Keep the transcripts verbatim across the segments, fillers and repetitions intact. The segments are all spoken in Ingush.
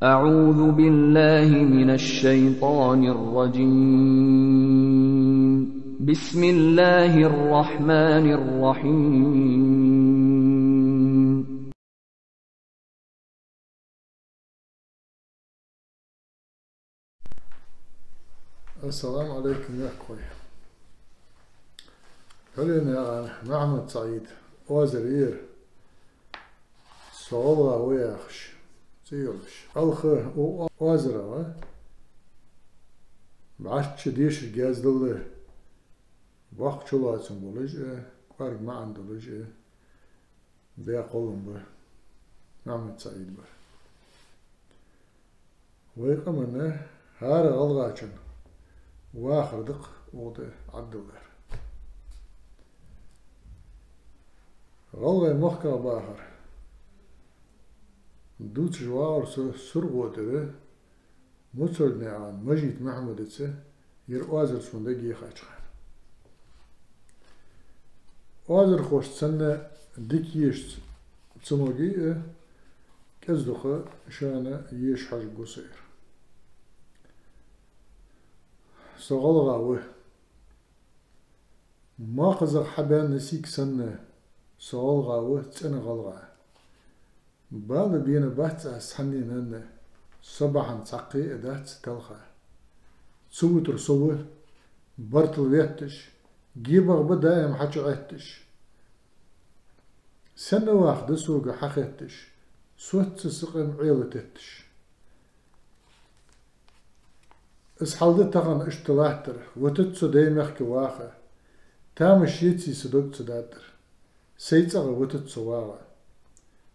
أعوذ بالله من الشيطان الرجيم. بسم الله الرحمن الرحيم. Ассаламу Ӏалайкум, мехкахой. Хьулена яхар Махьмад-СаӀид, Озере, «Со гӀалгӀа ва» яхаш цӀи йолаш. Алха у Озере ва. БӀарчча дешарг яздалар, боккха чулоацам болаш а, кӀоарга маӀан долаш а баь кхоллам ба Махьмад-СаӀида бар. Вай къаман хӀара гӀалгӀачун вахар да-кх укх тӀа Ӏаддалар. ГӀалгӀай мехках бахар дувцаш вагӀар со СурхотӀара Муцольнаькъан Мажит-Мухьмадаца, ер Озер сона дагайохача хана. Озерхошца санна дика ешаца ца моги а, кӀезиг-дукха шоана ешаш хьожаргва со ер. Со гӀалгӀа ва. МоакхазагӀа хьабаьнна сиг санна, со гӀалгӀа ва, цӀена гӀалгӀа. Бала бена бац аз цхьаннена, со бахьан цхьаккха а дац талха. Цу вутар со ва, бартал ветташ, гебагӀа ба даим хьачуӀетташ. Сенна ваха да сога хьахетташ, соцца са къам Ӏела тетташ. Из хьал да тахан иштта латтар, витац со даьй мехка ваха. Тамаш еций са дог ца даттар, сай цӀагӀа витац со вагӀа.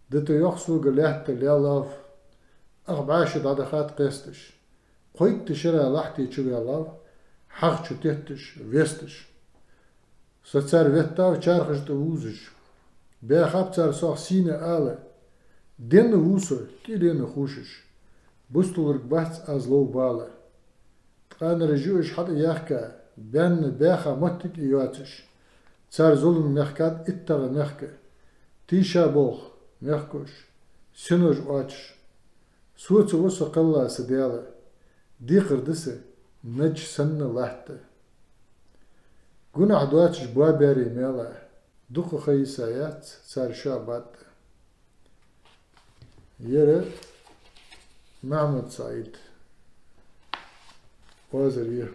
Дита йоах сога лаьтта лелав, ах бӀаьша дӀадахад кхесташ. Кхойтта шера лахьте чуваьлав, хьагӀ чу тетташ, весташ. Со цар веттав чархаш тӀа вувзаш. Баьхаб цар сох сийна ала. Денна вув со, тӀилена хувшаш. Бусталург бац аз лов бала. Ткъаьнара жуаш хьатӀаяьхка, баьнна баьха моттиг а йоацаш. Цар зулам мехкад иттагӀа мехка. Тийша болх, мехкош, синош оацаш. Соца ва со кхелла са Даьла, декхар да са нач санна латта. Гунахь доацаш боабаьрий маьла, дукха ха йиса яц цар шоай батта. Ер Махьмад-СаӀид, Озере.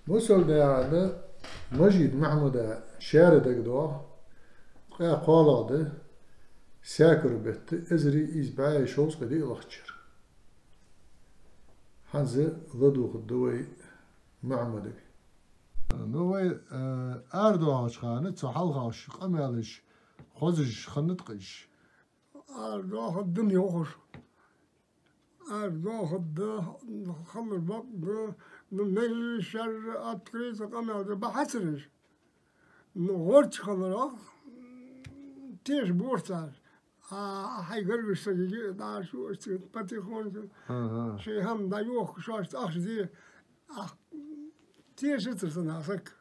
Муцольнаькъан Мажит-Мухьмада шера дагадоагӀа, ткъаь кхоалагӀа ди, саькура бетта, эзар ийс бӀаь шовзткъеи диълагӀча шера. ХӀанз ладувгӀаргда вай Мухьмадага. Ну, вай, э, арадоахача хана цу хьалхарча къамаьлаш хозаш хиннад-кх уж. Арадоахаргда-м йоах уж. Арадоахаргда, хилар бакъда, ну, мел шоай открыто къамаьл дар бахьацар уж. Ну, гӀорча хиларах, теша бора цар. А, хьай гаргарча сагага дӀа шу, иштта потихоньку. Ага. Шоай хӀама дӀайохка, шоашта ахча де. Ах, тешацар санна саг.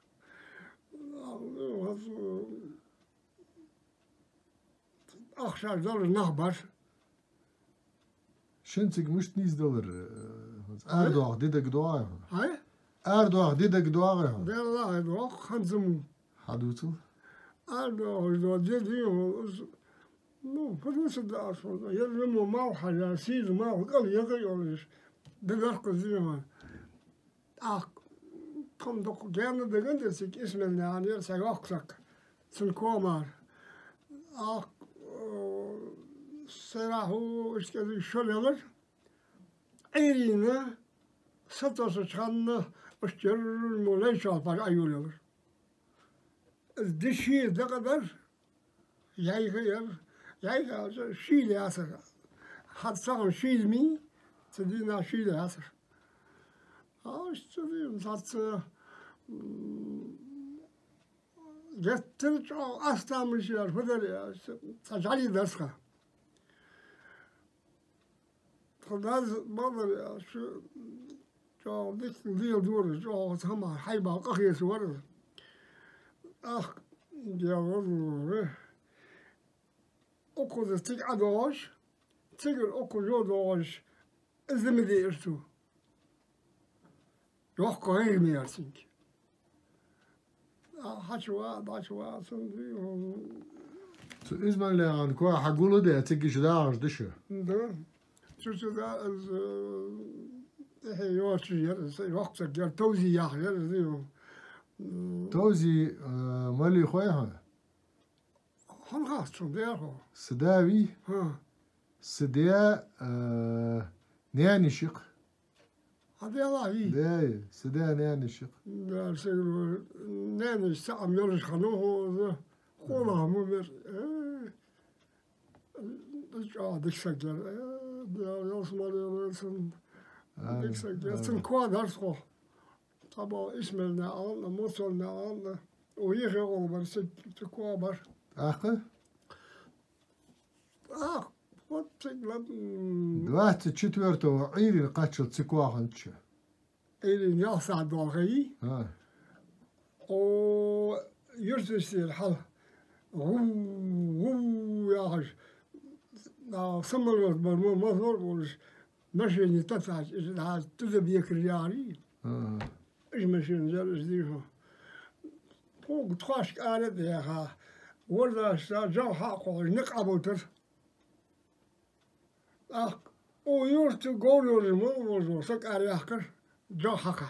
Ахча далар нах бар. Шин цига мишта нийсдалар, э, арадоаха ди дагадоагӀий хьона? Хьай? Арадоаха ди дагадоагӀий хьона? Далла а доагӀа, хӀанз мо. Хьадувцал. Арадоахаш дола ди дий хьона, из, ну, хӀанз ца даа хьона, ер мо малх хьажа, сийрда малх кӀал яга йолаш, ди дар-кх из дий хьона. ТӀаккха тхона дукха гаьна дагадоагӀа цига Исмаил-наьна яр цхьа йоккха саг, цун коа мара. ТӀаккха, э, сайрахьа иштта кӀезига шо лелар, Ӏуйрийна, сатоссача хана, иштта ер мо лайчалпаш Ӏойолаелар. Из ди шийла дакъа дар, яйха яр, яйха аьлча шийла яцар. ХӀанз цхьа хана шийла мий, цу дийнахьа шийла яцар. Иштта цу дийнахьа цхьацца, м, геттара чӀоагӀа астамаш яр, фу дар аьлча, цхьа жӀали дар тха. Тха дас бакъдар аьлча, чӀоагӀа дика леладора, чӀоагӀа цхьа хӀама хьайбан къахеташ вар. Ах, дегӀ вар лора. укхаза цига ӀодоагӀаш, цигара укхаза йодоагӀаш, из ма диъар цо. Йоккха гӀайгӀа ма яр цунга. А, хьачувоагӀа, дӀачувоагӀа, цунна дий хьона. Цу Измайлаькъан коа хьагулдаь, цига иштта дагӀаш да шо? Да. Цу чу да из, э, тӀехье йоацаш яр из, йоккха саг яр, Товзи яхаш яр из дий хьона. Товзи, э, малий хой хьона? Хьона хац цун даь хьо? Са да вий? ХӀа. Са даь, э, наьна йиша я-кх. Хьа даь ва вий? Да, са даь наьна йиша я-кх. Да, са наьна йиша цхьа Ӏам йолаш хиннав хьо из. Хьона хӀама бер. Э, чӀоагӀа дика саг яр. Э, да, ялсмале лойла цун. Амин. Дика саг яр. Амин. Цун коа дар тхо. Цхьабола Исмаилнаькъан а, Мусалнаькъан а, укх йиххе гӀолла бар, цу, цу коа бар. ТӀаккха? ТӀаккха, вот цига лам- Двадцать четвёртого Ӏуйрийна кхаччалца цу коа хиннад шо? Ӏуйрийна ялх сахьат долхий? ХӀа. О, юрташцара хьал. ГӀув, гӀув яхаш, а, самолёт бар, мо-, мотор болаш, машина тӀатаьхьаш, из хьа тӀадабекар яхарий. ХӀа. Из машина яр из дий хьона. Тхога тхоашка ара а даьха, вордашца жагӀа хьа а кхухьаш, никъ Ӏобилтар. ТӀаккха укх юрта говр йолаш мел вола саг ара яьккхар, жагӀа хьакха.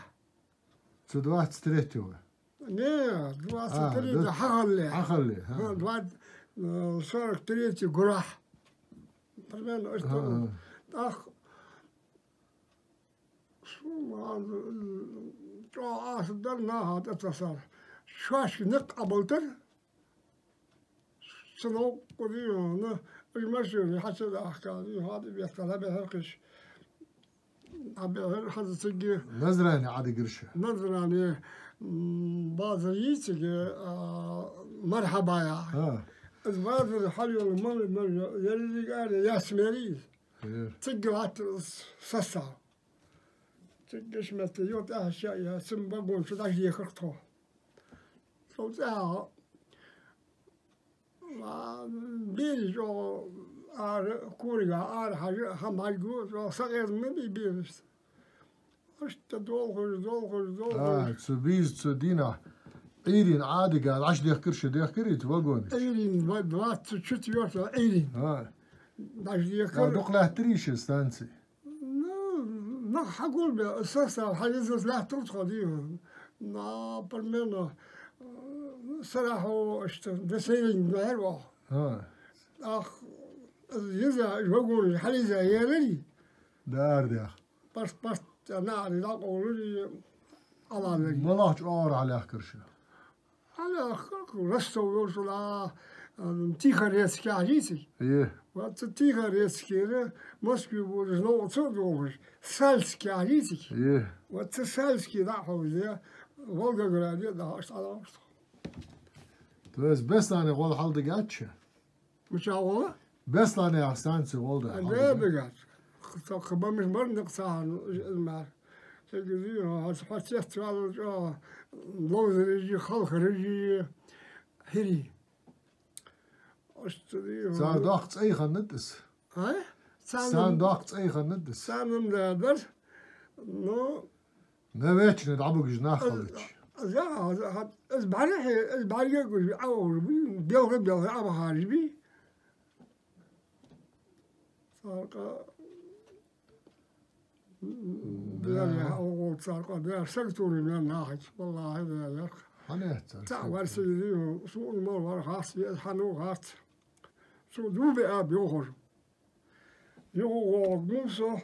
Цу двадцать третьего? Не, двадцать третьего хьахиллале. Хьахиллале, хӀа. ХӀа, двадцать, э, сорок третий гурахьа. Примерно иштта. ХӀа, хӀа. ТӀаккха шо ма, э, чӀоагӀа Ӏаса дар наха тӀатасар. Шоашка никъ Ӏобилтар. Цу новкъа дий хьона, из машина хьа ца дахка, дий хьона, хьа тӀабеттар, хьабихьар кхиш. Хьабихьар хӀанз цига. Назране Ӏодигар шо? Назране, м, базар йий цига, а, Мархьаба яхаш. ХӀа. Из базар хьалйола мала, мала, еррига ара яц мери из. Ер. Цига латтар из состав. Цига иш метте йо тӀехьа ша я, цун вагон чу дӀачудехар тхо. Цул тӀехьагӀа, а, бераш чӀоагӀа ара, коригахьа ара хьажа, хӀама хьажаргва, чӀоагӀа сакъердам бий берашта. Иштта долхаш, долхаш, долхаш. А, цу бийза цу дийнахьа Ӏуйрийна Ӏодига дӀачудехкар шо, дехкарий цу вагонаш? Ӏуйрийна, два-, двадцать четвёртого Ӏуйрийна. А. ДӀачудехкар. А, дукха лаьттарий шо станце? Ну, нах хьагулбе, состав хьалъизза лаьттар тхо дий хьона. На, примерно, э, сарахьа иштта, до Сайренга дӀаяр оаха. ХӀа. ТӀаккха из йиза, из вагонаш хьалъиза яларий? Дара дехар. Парт-парт, наӀарий дӀакъовларий, Ӏалаларий. МалагӀча оагӀора хьалаьхкар шо? Хьалаьхкар Ростов йолчул, а, Тихорецк яхаш йий цига? Е. Вот цу Тихорецкера Москве болаш новкъа ца долхаш, Сальск яхаш йий цига? Е. Вот цу Сальске дӀа а хьовзадаь, Волгограде а дахьаш, Ӏалалаш тхо. То есть Беслане гӀолла хьалдигац шо? Мича гӀолла? Беслане яха станце гӀолла да. А, хьалдига? Да, дагад. Ца кхы бамаш бар никъ цахьан, из мара. Цига зийна, хьо, хьо цецваьлча, ловзараши, халхараши, хӀирий. Иштта дий хьона. Цар доккха цӀай хиннад из? А? Царна, царна доккха цӀай хиннад из? Царна-м да дар. Ну, навечно дӀабугаш нах хилча. Из, из, из бӀарахье, из бӀарга гуш, Ӏовуж бий, белха-белха Ӏобахараш бий. Царкъа, м, да. Бер яхьа гӀолла царкъа, бер саг тури мел нахаца, валлахӀи, бер яхь. Хьанехцар? Цхьа саг вар тури. Сири, сона мал вар хац, вез хьанна хац. Цо дув биа б йохур. Юха гӀорг муса,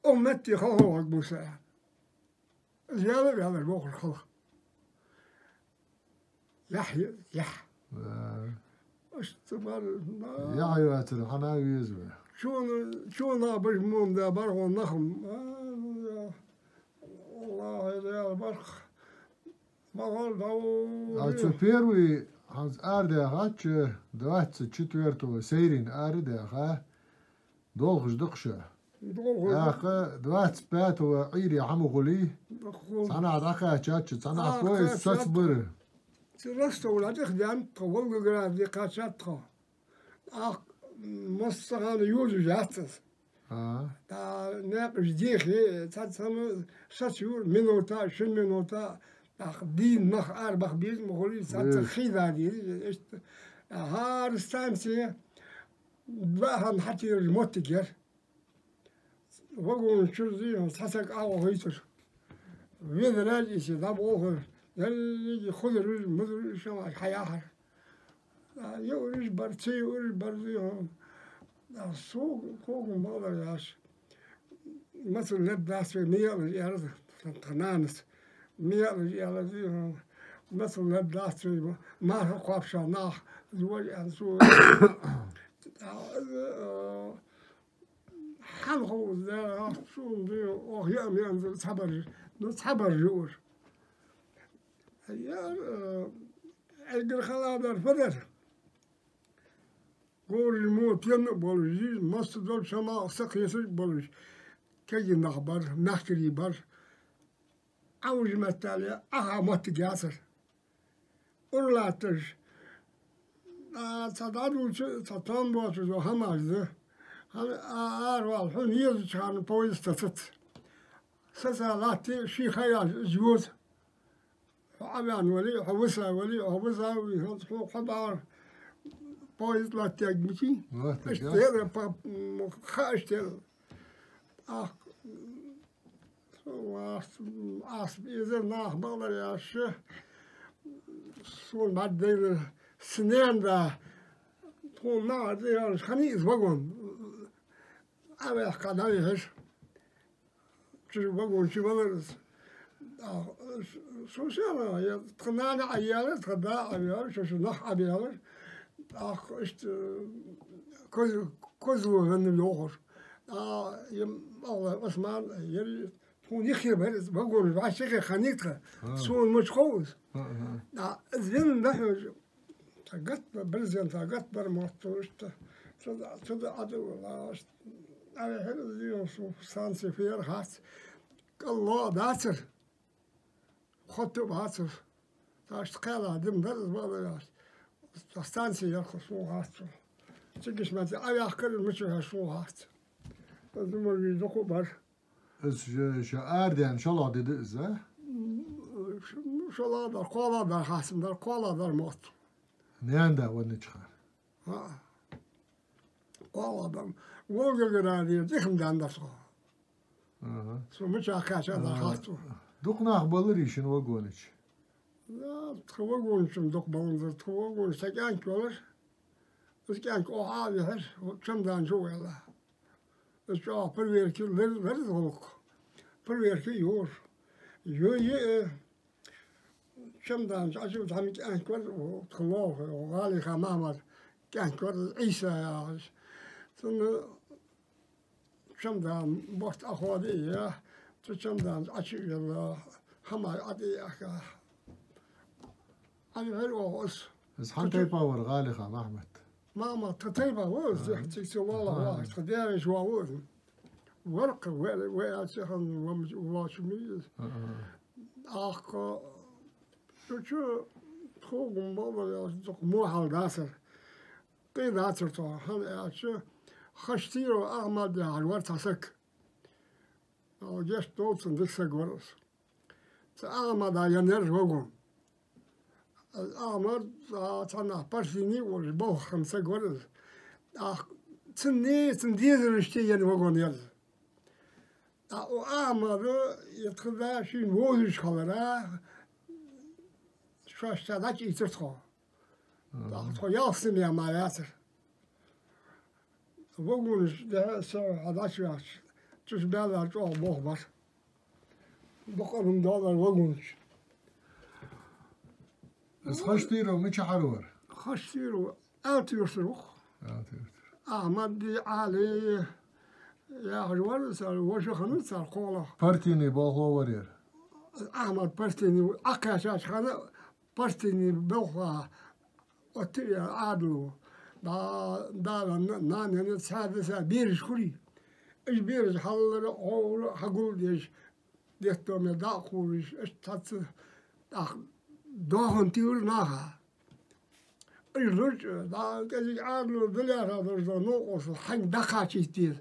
о, метте халхаварг муса. Из яла а ваьлар вохур халха. Яхь, яхь. Да. Иштта бар, на. Яхь йоацар хьана веза вай? Чона, чона баж мон да бар гӀо нахам. А, да. Аллахьа ял барх. Ма гӀал дав. А цу первый хӀанз арадаьхача, двадцать четвёртого Сайрийна арадаьха. Долхаш да-кх шо. Долхаш да. ТӀаккха двадцать пятого Ӏуйре хьа ма хулий? Хул. Цхьаннахьа дӀакхаьчача, цхьаннахьа поезд соцабар. Цу Ростове дӀатӀехдаьннад тхо, Волгограде кхаьчад тхо. ТӀаккха Массахана йозаш яц аз. А. ТӀаккха наькъаш дехе, цхьацца хӀама сацайора минута, шин минута, тӀаккха дийна нах арабаха беза ма хулий, цхьацца хий да деза, иштта. ХӀара станце два хӀама хьатераш моттиг яр. Вагона чура зий хьона цхьа саг Ӏохайшар. Ведараш ийца дӀаболхар. Деррига худараш, мудараш шамаш хьаяхьар. А, юараш бар, ца юараш бар зий хьона. А, сога, сога ма аллара яхаш. Мацал леб дац вай, ма яла аьлар тха нанас. Ма яла аьлар зий хьона. Мацал леб дац вай, марха кхоабаш нах, зой аьнна цо. А, а, Хьан ховш да, сона да, оаха яа ма яанзар цхьабараш, ну, цхьабараш уж. Яр, э, эггара халадар фу дар? Говраш мо пенна а болаш, жижа масса долча хӀамах сакхеташ а болаш, кегий нах бар, мехкарий бар. Ӏовижа меттел я, Ӏаха моттиг яцар. Ура латташ. А, цхьа дӀадувцаш, цхьа товш боацаш дола хӀамаш да. ХӀана, а, аравала, хьона езача хана поезд сацац. Саца латте, ший ха яьлча из йоза. Хьо Ӏаваьнна вале, хьо виса вале, хьо виса вале, хьо, хьо, хьо бахьар поезд латтаергья мичий? Латтаергья. Иштта яр, па-, м, ха иштта яр. Ах, Со вац, м, аз безар нах бакъдар яхаш, сона бӀаргадайнар са наьна да, тхона нах а дӀаяьлча хиннай из вагон. Ӏоваьккха дӀавихьар. Чу вагон чу валар из. А, со сенна, я тха нана Ӏайийлар, тха да Ӏайийлар, шоаш нах Ӏабаьлар. ТӀаккха иштта, Коз-, Козлове венна йоахар. А, я, Аллах, Осман, яр, тхона юхе бар из, вагон вӀашагӀкхийтта хиннай тха. А. Сона мича хов из. А, а. А, из венна дӀахьежа, цхьа гатт бар, брезентах гатт бар мотт, иштта. Цу, цу да Ӏадувла, иштта. Ӏовихьар из, дийна со станце фу яр хац. КӀалло а дацар. Хотта а бацар. Иштта кхаьла дим дар из, бакъдар яхаш. Станце яр-кх, сона хац. Цига ишта ма ца Ӏоваьккхар, мича вихьар, сона хац. Из ма вий, дукха а бар. Из ш-, ш-, арадаьнна шоллагӀа ди да из, а? М, ш-, шоллагӀа дар, кхоалагӀа дар хац-м дар, кхоалагӀа дар мотт. Наьна да веннача хана. ХӀаа. КхоалагӀа дар. Волгограде цӀихма даьнна дар тхо. Аха. Со мича кхаьчар дар хац. Дукха нах баларий шун вагона чу? Да, тха вагона чу-м дукха баланзар, тха вагона чу цхьа кӀаьнк валар. Из кӀаьнк оаха Ӏовихьар, чемодан чу а ваьлла. Из чӀоагӀа проверка лар-, лар из гӀулакх. Проверка йора. Йой, э, чемодан чу Ӏочу тхьамда кӀаьнк вар, тха лоалахо, ГӀалиха Махьмад кӀаьнк вар, Ӏийса яхаш. Цунна чемодан борта Ӏохоадайя, цу чемодан чу Ӏочу а велла, хӀамаш ӀотӀаяьхка. Ӏовихьар оаха из. Из хьан тайпан вар ГӀалиха Махьмад? Махьмад тха тайпан ва из, а, цига цу лоалахо, а, вахаш, тха даь-веший воӀ ва из. Вар-кх, вай, вай аьлча хьона, ва ма-, воацаш ма вий из. А, а. ТӀаккха цу чу тхога-м, бакъдар аьлча, дукха во хьал дацар. Къе дацар тхо, хӀана аьлча, Хаштиров Ахьмад яхаш вар цхьа саг. Гешт долда цунна, дика саг вар из. Цу Ахьмада енна яр из вагон. Ахьмад, а, цхьаннахьа партийный а волаш, балха хинна саг вар из. ТӀаккха цунна, цун дезалашта енна вагон яр из. ТӀаккха укх Ахьмада, я тха да шийна вовзаш хилара, шоашта дӀачуийцар тхо. Мгм. ТӀаккха тхо ялх семья мара яцар. Вагонаш дехьа-сехьа дӀачуваьхача, цу чу баьлар чӀоагӀа болх бар. Дукха адам доаллар вагона чу. Из Хаштиров мичахьара вар? Хаштиров Алатуьртара ва-кх. Алатуьртара. Ахьмад, Ӏали яхаш вар, цар воша хиннав, цар кхоалагӀа. Партийный болхло вар ер? Ахьмад партийный, Ӏокхаьчача хана партийный болхло оттаваь Ӏаьдало. Да, дала, на-, нанас цхьа даса бераш хулий. Уж бераш хьаллара, хьовра хьагулдеш, детдоме дӀа а кхувлаш, иштта цхьацца тӀаккха доахан тиллар наха. Уж луш, дӀа кӀезига Ӏаьдало дале а, дӀа дожда новкъостал хьанга дӀакхачийта деза.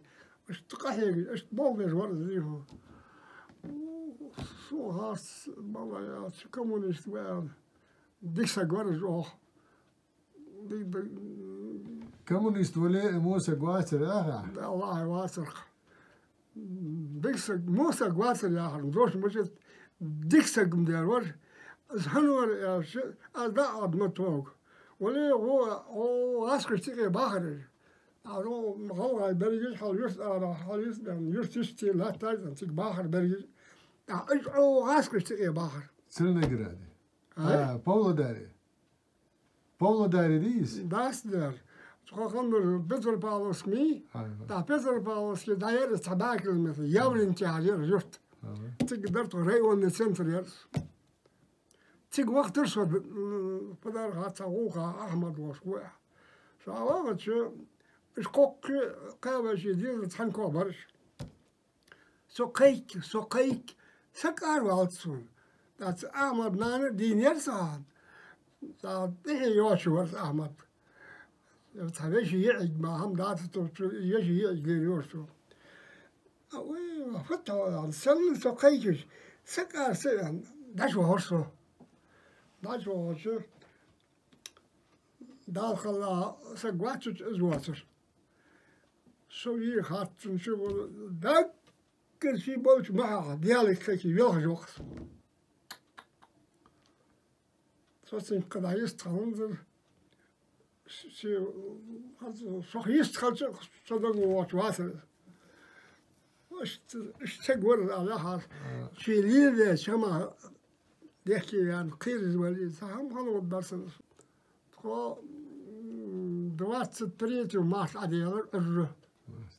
Иштта къахьегаш, иштта болх беш вар из, дий хьона. Сона хац, бале а, цу коммунист ва аьнна. Дика саг вар из оаха. Дика, дика. Коммунист вале а, во саг вацар яхар? ВаллахӀи, вацар-кх. Дика саг, во саг вацар яхар, дош мачат, дика саг-м дер вар. Из хӀана вар аьлча, аз дӀа а ма тога. Вале, гӀо, гӀо, гӀаскхаш цӀикъе бахар уж. Ӏа гӀалгӀай берригаш хьал юрта ара, хьал юрта бен, юрта йисте латтар цӀан цига бахар берригаш. ТӀаккха уж гӀо гӀаскхаш цӀикъе бахар. Целинограде? А? А, Павлодаре. Павлодаре дий из? Дац дер. Цу ханнара Петропавловск ма йий? Ага. ТӀаккха Петропавловске дӀаяр из цхьа бӀаь километр. Яврин тӀехьа яр юрт. Ага. Цига дар тхо районный центр яр из. Цига вахийтар со, м, подарка цхьа гӀулакха Ахьмад волча вай. Со вахача, уж кхоккхе кхаь веший дезал цхьан коа бараш. Со кхайк, со кхайк, саг араваьлар сона. ТӀаккха цу Ахьмада нана дийна яр сона. ТӀаккха тӀехье йоацаш вар из Ахьмад. Цхьа веший йиӀиг ма хӀама дацар цо, цу веший йиӀиг лелаеш цо. А, ой, фу тӀа валан, санна со кхайкаш, саг ара ца ваьнна, дӀачувахар со. ДӀачувахача, Дала хьалха саг вацача из воацар. Со вий хаттача, шу вала даггара ший болча махьа, Даьлага кхайкий, велхаш вахар со. Со цунга кхы дӀа йистхиланзар. Ши-, ши-, хӀанз сох йистхилча, со дагавоагӀаш вацар. Иштта, иштта саг вар из, Ӏа яхар. А. Ший леладаьча хӀамах дехке ваьнна, кхераш вале, цхьа хӀама хинна вац дар санна. Тхо, м, двадцать третьего марта Ӏадаьлар Ӏуйрре.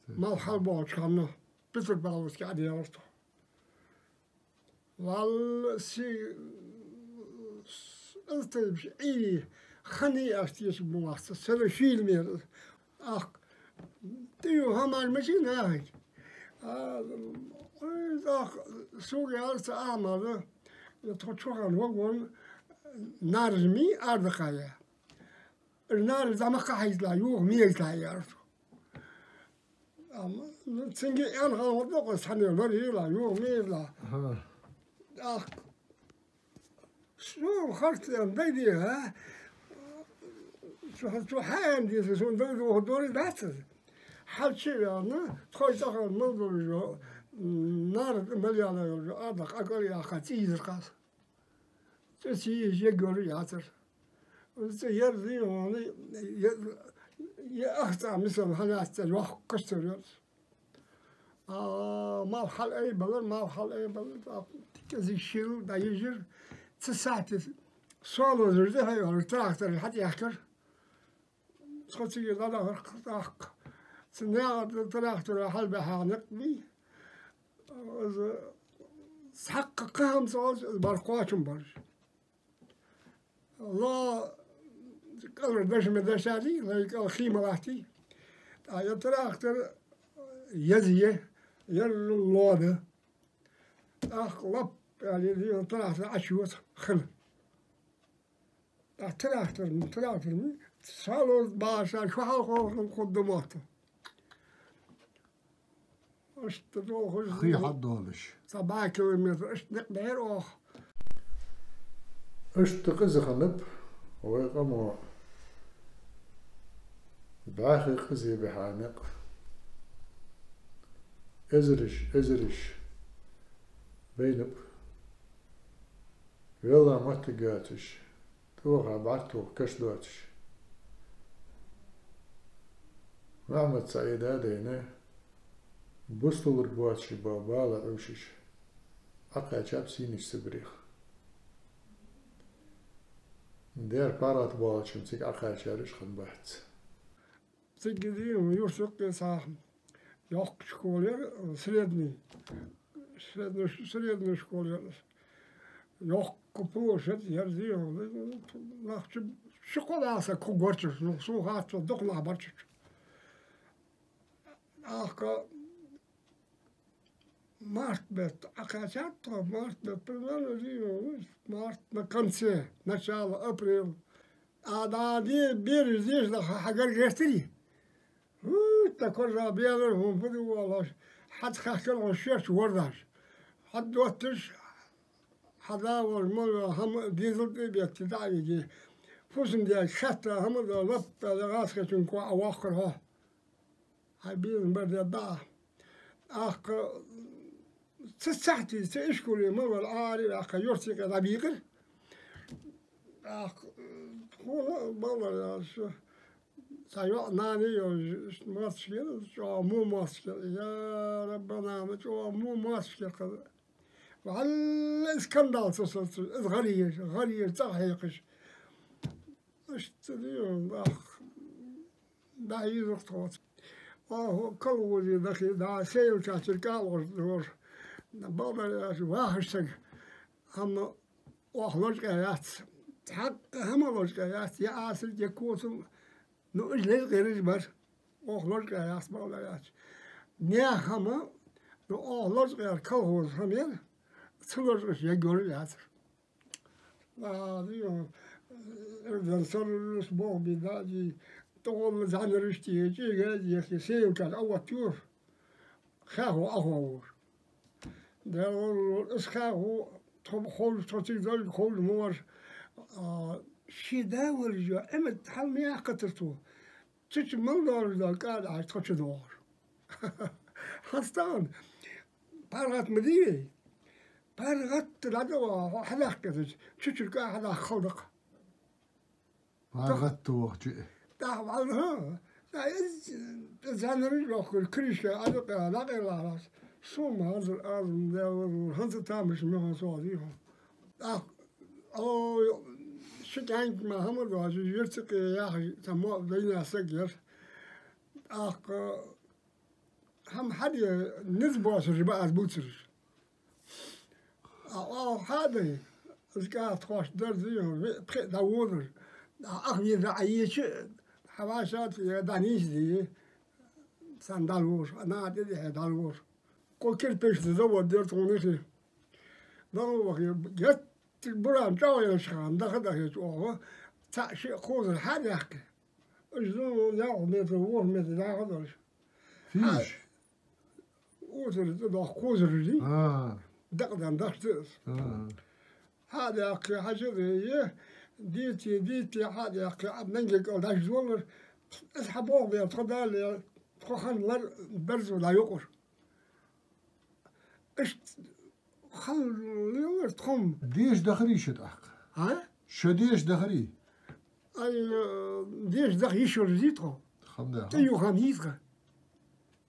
Малх хьалбоагӀача хана Петропавловске Ӏадаьлар тхо. Валлахӏи, аз тайпа Ӏийри хани аш тешаш ма вац, сара шийла мер. Ах, тӀаю хӀамаш машина ахьа. А, ой, ах, суга яр ца Ахьмада, я тхо чухана вагон, наржми ардакхая. Нара замаха хьайзла, юха мезла яр. Ам, ну, цинги эн хала вот локо сане ларила, юха мезла. Ага. Ах, шу харц эн дайди, а? Шу, шу хаям диса, шу дай ду, дори дац. Хьалчи вяна, тхой тахал мал дори жо, нар мал яла жо, а да, а кали, а хати изркас. ЦӀи ца еш егор яцар. ЦӀи ерзий хьона, е, е ахцӀа мисал хьанаьццар, йоккхаш ца верз. А, малх хьалаайбалар, малх хьалаайбалар, тӀаккха кӀезига шийла дӀайижар. Цу сахьте со лозаш да хьайвар, трактор хьатӀаехкар. Тхо цига дӀадахар тӀаккха. Цу наькъа трактора хьалбаьхьа никъ бий. Из цхьаккха кхы хӀама ца оалаш, из бар кхоачам бараш. Ло, кӀалара дашма дашади, лай кӀал хий ма латтий. ТӀаккха я трактор еза е, ер ло да. ТӀаккха лап аьле, я трактор Ӏочуйода хана. А трактор, трактор, салон баша, шу хьалха хургда мотт. Иштта долхаш хий хьадолаш. Цхьа бӀаь километр, иштта никъ баьр оаха. Иштта къиза хиннаб вай къамо. ДӀаьха къиза бихьа никъ. Эзараш, эзараш байнаб. Велла моттиг йоацаш, тӀехьа бӀаргтоха каш доацаш. Мухьаммад-СаӀида дайна, бус лург боацаш бола бала Ӏовшаш, Ӏокхаьчаб сийнача Сибрех. Дера паргӀата боалача цига Ӏокхаьчараш хиннабац. Цига дийна юрта юкъе цхьа йоккха школа яр, средний. Средний ш-, средний школа яр. Йоккха площадь яр дийна. Нах чу, ши-кхо саг хургвар чу, ну, сона хаттачох дукха нах бар чу. ТӀаккха март бетта Ӏокхаьчад тхо, март бетта, примерно, март на конце, начало апрель. А да де, бераш деш да хьа-, хьагар гертари. ХӀу, та коржа белар хӀун фу ду валаш. Хьад хахкар хӀун шерч вордаш. Хьад дотташ, хьада вар мала хӀама дезал тӀе бетти даӀиги. Фусам де шатта хӀама да лаппа да гӀаскачун куа а вахкар хьо. Хьай безам бар де да. Ахка ца цахьти, ца ишкуле ма вар, ари ахка юртике да бикъир. Ахка хона балар яш. Ца йо нани йо мацке, чо му мацке. Я Раббана, ма чо му мацке. Валла скандал со со. Из гӀариш, гӀариш, цӀа хьекхаш. Иштта дион, ах, да, иза тхоца. Ахо, колхозе дахе, да, сейлча чура кӀалгӀаш дора. Балдар яш, вахаш саг. Амма оаха лочкъа яц. Цхьаккха хӀама лочкъа яц. Я асар, я косал. Ну, уж лезгӀераш бар. Оаха лочкъа яц, балдар яц. Наьха хӀама, ну, оаха лочкъа яр колхоз хӀама яр. Ца лочкъаш яггора яцар. А, ди, э, эрзан саррус бохби дади, тӀагӀолла зӀанараш тӀе, чӀегӀа дехе, сейлкаш а ваттар. Хьахо, ахо вар. Даьла вар, ас хьахо, тхо ховш, тхо цига дойга ховш ма вар. А, ши да вар жо, эмат хьал ма яхкатар тхо. Цу чу мел долаш дола кӀада Ӏаш тхо чу догӀар. Хьастаган паргӀат ма дий вай. ПаргӀат дӀадоагӀа, хьо хьадаккха деза, чу чура кӀа хьадаккха хала дакха. ПаргӀат вахча. ТӀаккха валла, хӀа. ТӀа из, из зӀанараш йохкар, крышка, а дакъа, дакъа ларас. Сом хӀанзар аз, м, да, хӀанзар тамаш мехо со дий хьо. ТӀаккха, о, ши кӀаьнк ма хӀама доацаш, юртике яхаш, цхьа мо вайна саг яр. ТӀаккха хӀама хьаде низ боацараш ба аз бувцараш. А, а, хьаде, из кӀа тхоаш дарзи, ве-, пхи дӀаволар. А, ах ве дӀа а еча, хьавашат, я дӀанийсди. Сан дӀалвош, а, на тӀе дехьа дӀалвош. Кхо кирпичный завод дер тхона хи. Дала вахе, геттара буран чӀоагӀа яьлча хана, даха дахе чӀоагӀа, цхьаъ шиъ кхозар хьадаьккхе. Уж зун ялх метр, ворхӀ метр даха долаш. Фиш? Усар цӀа дохка кхозар уж дий. А. Дакъа дан даш ца ас. А. Хьадаьккхе, хьажа а е, дийте, дийте, хьадаьккхе, а, нанге кӀал даш золар. Ас хьабохбе, тхо дале, тхо хан лар берзо дӀайокъар. Иштта хала лелар тхо-м. Деша дахарий шо тӀаккха? А? Шо деша дахарий? Ай, э, деша даха йиш йолаш дий тхо. Хам да. ТӀаювха йиш йий тха.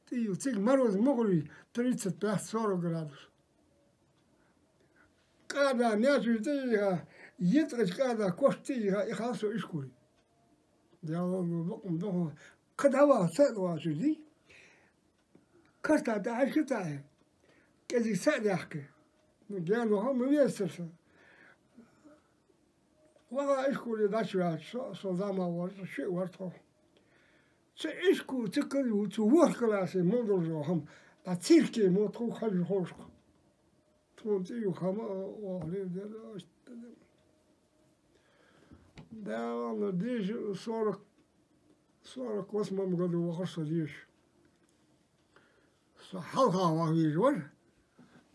ТӀаюв-, цига мороз мугӀарий, тридцать пять сорок градус. КӀада наьчура тӀайийха, йиткъача кӀада кошта тӀайийха, ихал со ишколе. Даьла, бакъ ма доху. Кхы дӀаваха ца а доацаш дий? Карта тӀа хьаьшка тӀа, кӀезига са а даьккхе. Ну, генахо ма везацар со. Ваха ишколе дӀачуваьлча, со, со зама вар, шиъ вар тхо. Цу ишкол, цу кара ю, цу ворхӀ классе мел долаш дола хӀама, а цирке мо тхога хьажа ховшкха. Тхона тӀаювха хӀама, а, оаха леладер, а, иштта. Да, ладно, деша сорок, сорок восьмом году вахар со деша. Со хьалха ваха везаш вар.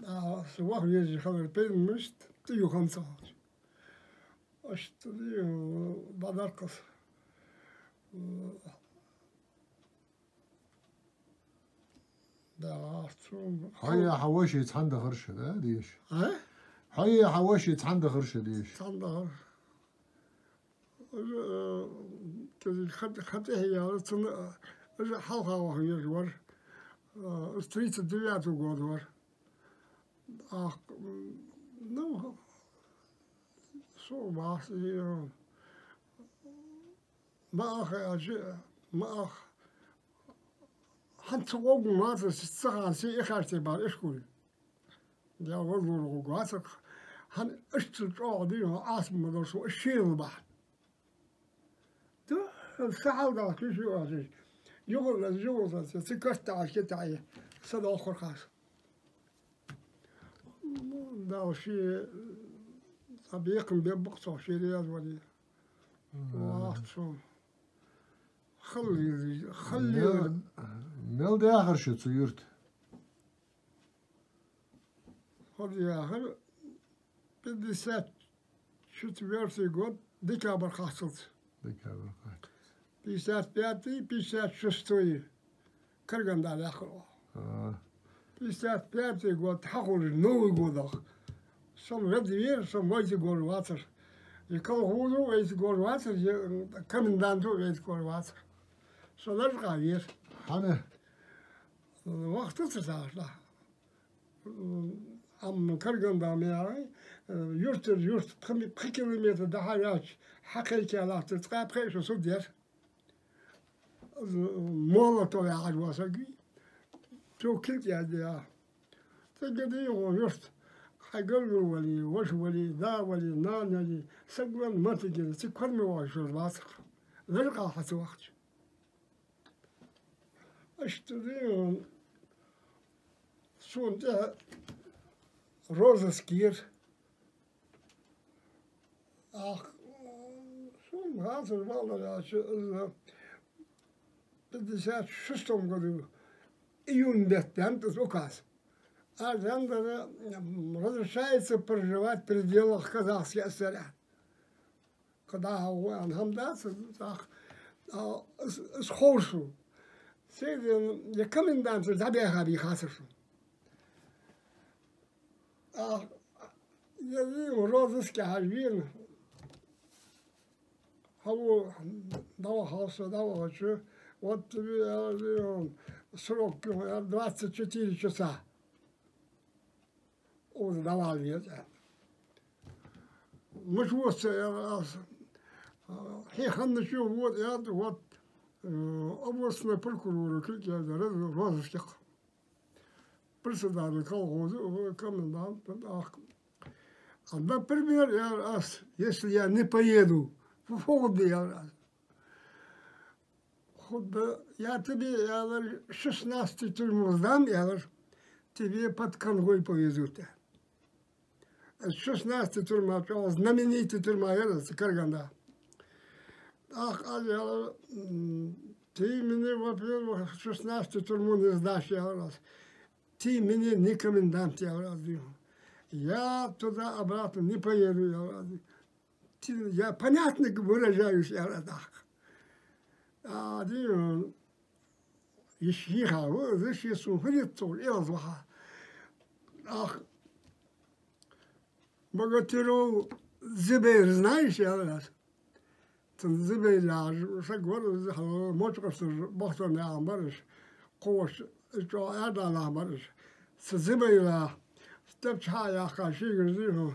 А, со ваха везаш хилар пейна мишта, тӀаювха хӀама ца хилча. Иштта, дӀадаркхас. Да, цун хьо е хьа воша цхьана дахар шо, да, деша? А? Хьо е хьа воша цхьана дахар шо деша? Цхьана дахар. Уж, э, кӀезига ха-, ха тӀехье яьлар, цунна, э, уж хьалха ваха везаш вар. Э, уж тридцать девятого года вар. Ах, м, ну, со вахса, э, ма ах, э, жи-, ма ах. ХӀанз ца гӀоргвацар, ца хана се ихарте бар ишколе. Даьла, валлара гӀоргвацар. ХӀанз иштта чӀоагӀа дий, Ӏаса ма дар со, шийла бахьан. Ту, са хьалдахка йиш ю аз. Юхалла, юхалла, цу картта Ӏаш китайи. Са дохкар хас. Дала ший, цхьа бекхам беббакъ цох ший реза вари. Вахт шо. Халлера, халлера. Мел, мел даьхар шо цу юрта? Хьо даьхар пятьдесят четвёртый год, декабрь кхаччалца. Декабрь кхаччалца. Пятьдесят пятый, пятьдесят шестой Караганда даьккхар оаха. А. Пятьдесят пятый год хьахулаш, Новый годах. Со-м ведда вера, со-м вайцига гож вацар. Е колхозо вайцига гож вацар, е коменданто вайцига гож вацар. Со Лажкъа вера. ХӀана? Вахт ца сагӀаш да. Амма Караганда ма яхий, юртара юрт пхи, пхи километр дӀахьо яьлча, хьакхайкалахтар цкъа пхи шу суд яр. Из Молотов яхаш вола саг вий, цо кулг яздаь. Цига дий хьона юрт, хьай гаргара вале, воша вале, да вале, нана яле, саг вале, моттиг яле, цига кормовала йиш йолаш вацар-кх, Лажкъа хьа ца вахача. Иштта дий хьона, сона тӀехьа розыск яр. Ах, сона хацар, бакъдар аьлча, из пятьдесят шестом году июнь бетта даьннад из указ. Аз даьннадар: «Разрешается проживать в пределах Казахской ССР». Кхы дӀа хьо гӀо аьнна хӀама дац, тӀаккха, а, из, из ховш ва. Седен я комендантера дӀабаьха бий хацар сона. А, я вена, розыске хьажа вена. Хьо дӀавахав со, дӀавахача, вот тебе, я вена, срок, я, двадцать четыре часа. Укхаза дӀавала веза, аьнна. Мича вода, аьлар аз. Хье ханнача вода, аьнна, вот, э, областной прокурора кулг яздаьд розысках. Председатель колхоза, э, комендант, тӀаккха. А, например, аьлар аз, если я не поеду, фу хургда, аьлар аз. Хургда, я тебе, аьлар, шестнадцатую тюрьму сдам, аьлар, тебе под конвой повезут. Шестнадцатая тюрьма, чӀоагӀа знаменитая тюрьма яр из Караганда. ТӀаккха аз аьлар: «М, ты мне, во-первых, шестнадцатую тюрьму не сдашь, — аьлар аз. — Ты мне не комендант, — аьлар аз, — дий хьона. Я туда-обратно не поеду, — аьлар аз, — дий хьона. Ты, я понятно выражаюсь, — аьлар аз тӀаккха. — А, дий хьона, йиш йийха ва из, ший сона хӀама ца ховш, эгӀаз ваха. Ах, Богатырев Зубейр знаешь, — аьлар аз. — Цу Зубейр яхаш саг вар из, хьалха Мочкъашта бахтан яхаш бар уж, кхувш, из чӀоагӀа аьрда нах бар уж. Цу Зубейра тӀа чхьа яьккха шийгара, дий хьона,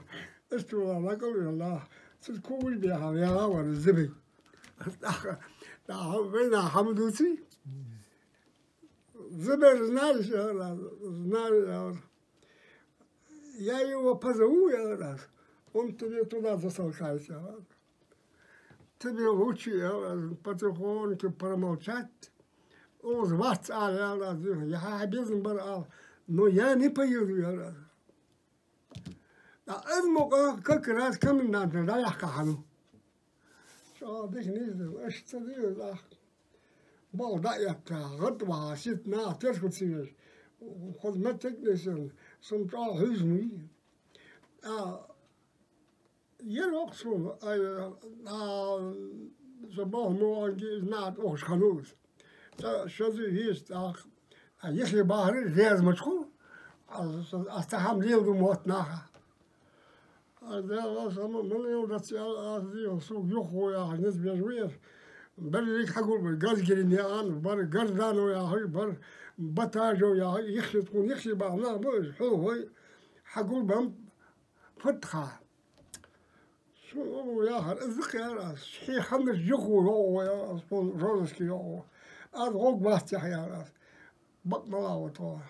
из тӀа вала лакъал велла, цу кувш беха вегӀа вар из Зубейр». ТӀаккха, тӀаккха вайна хӀама дувций? «Зубейр знаешь?» — аьлар аз. «Знаю», — аьлар. «Я его позову, — аьлар аз, — он тебе туда затолкается, — аьлар. — Тебе лучше, — аьлар аз, — потихоньку промолчать. Укхаза вац ала, — аьлар аз, — дий хьона, я хьа безам бар ала, но я не поеду, — аьлар аз. — А из мукъа как раз комендантера дӀаяьккха хьона». ЧӀоагӀа дика нийсденна, иштта дий из, ах. Балха дӀа а этта, гӀад а ваха, сита наха терко ца еш, хоза моттиг а нийсъенна, сона чӀоагӀа хьийза ма вий. А, ер воккха сона, ай, а, со балха ма ваханге, из наха тӀа ухаш хиннав из. ТӀаккха шозза веза тӀаккха, а, йиххе бахар, реза ма хул, а, со, аз цхьа хӀама леладу мотт наха. Аз, Даьла, со ма, ма леладац, аьлар аз, дий хьона, сога юха яхаш низ беш ва ер. Беррига хьагулбеннаб, Газгирин яхаш бар, Гарданов яхаш бар, Батажев яхаш, йиххе, тхона йиххе баха нах ба уж, хьулхой, хьагулбеннаб фатха. Сона укхо яхар из да-кх, аьлар аз, хье ханнача юха йоагӀа, аьлар аз, тхона розыске йоагӀа. Аз гӀоргвац цох, аьлар аз. Бакъ мала ва тхо.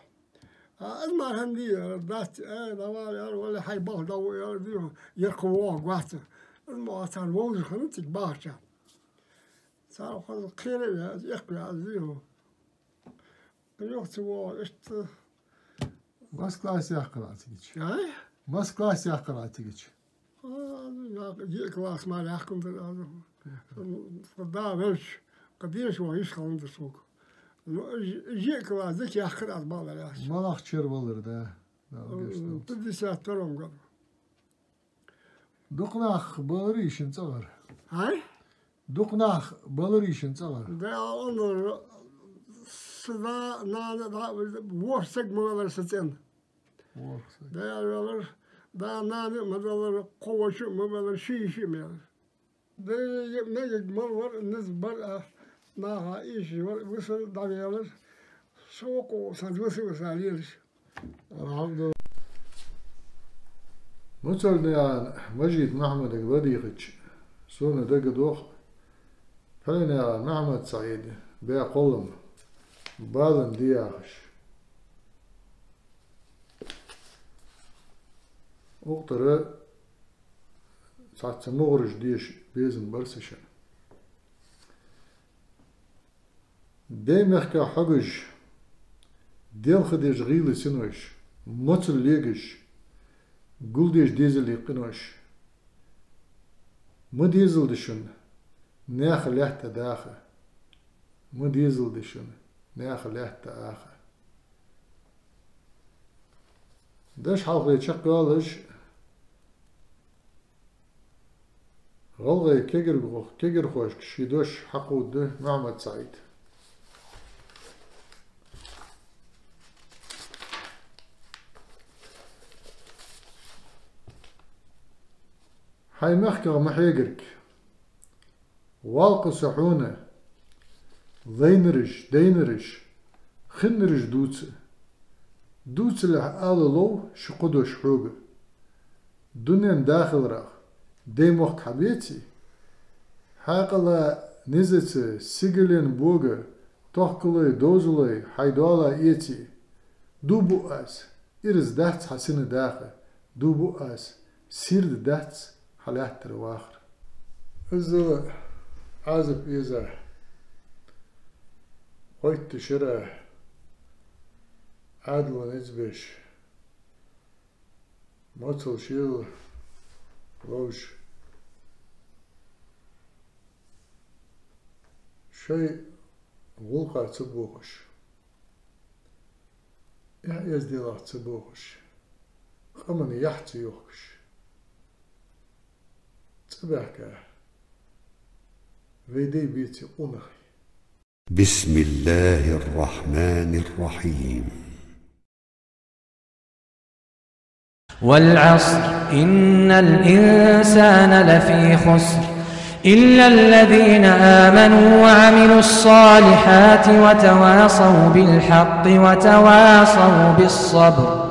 А, аз мара хӀана дий, аьлар, дац, э, давай, аьлар, вале, хьай балха дӀагӀо, аьлар, дий хьона, ер кхы воагӀаргвац. Аз ма царна вовзаш хиннав цига бахача. Цар хоза кхера а ваь, аз эккхаваь, аз, дий хьона, юха ца воагӀа, иштта. Масса класс яьккхар Ӏа цигача? А? Масса класс яьккхар Ӏа цигача? А, диъ класс мара яьккхандар аз. Да, велча, кхы деша ваха йиш хиннад сога. Ну, жи-, жиъ кла зика яьккхар аз, бакъдар аьлча. МалагӀча шера валар, да? Да, гешт долда. Пятьдесят втором году. Дукха нах баларий шун цӀагӀара? Хьай? Дукха нах баларий шун цӀагӀара? Да, оннар са да, нана да, ворхӀ саг ма валар са цӀен. ВорхӀ саг. Да, валар, да, нана ма далар, кхо воша ма валар, ши йиша ма ялар. Дайга мегарг мел вар, низ бар а, наха ийша вар, висар дӀавелар. Со вокхо сан виса-виса лелаш. АлхьамдулиллахӀ. Муцалнаькъан Мажит-Махьмадага ладийгӀача, сона дагадох, Пхьиленаькъан Махьмад-СаӀида баь кхоллам балан де яхаш. Укх тӀара цхьацца мугӀараш деша безам бар са шоана. Даьй мехка хьогаш, делха деш гӀийла синош, моцал легаш, гулдеш дезала къинош. Ма дезалда шун наьха лаьтта даха, ма дезалда шун наьха лаьтта аха. Дош хьалхле чакхйоалаш, гӀалгӀай кагирхо-, кагирхошка ший дош хьакхувда Махьмад-СаӀида. Хьай мехках ма хьегарг. Валкха со хьона, лайнараш, дайнараш, хиннараш дувца. Дувцалехь ала лов ши-кхо дош хьога. Дунен дахаларах даьй мохк хьабеце, хьаькъала низаца сигален бога тохкалой, довзалой хьай доала эце. Дув буъ аз, ираз дац хьа сина даха, дув буъ аз, сийрда дац хьа лаьттара вахар. Иззал Ӏазап эза, хойтта шера Ӏаьдала низ беш, моцал шел ловш, шоай гӀулакха ца бохаш, эхь-эзделах ца бохаш, къаман яхь ца йохкаш, цӀабаьхка вай дай беце къонахий. بسم الله الرحمن الرحيم. والعصر، إن الإنسان لفي خسر، إلا الذين آمنوا وعملوا الصالحات وتواصوا بالحق وتواصوا بالصبر.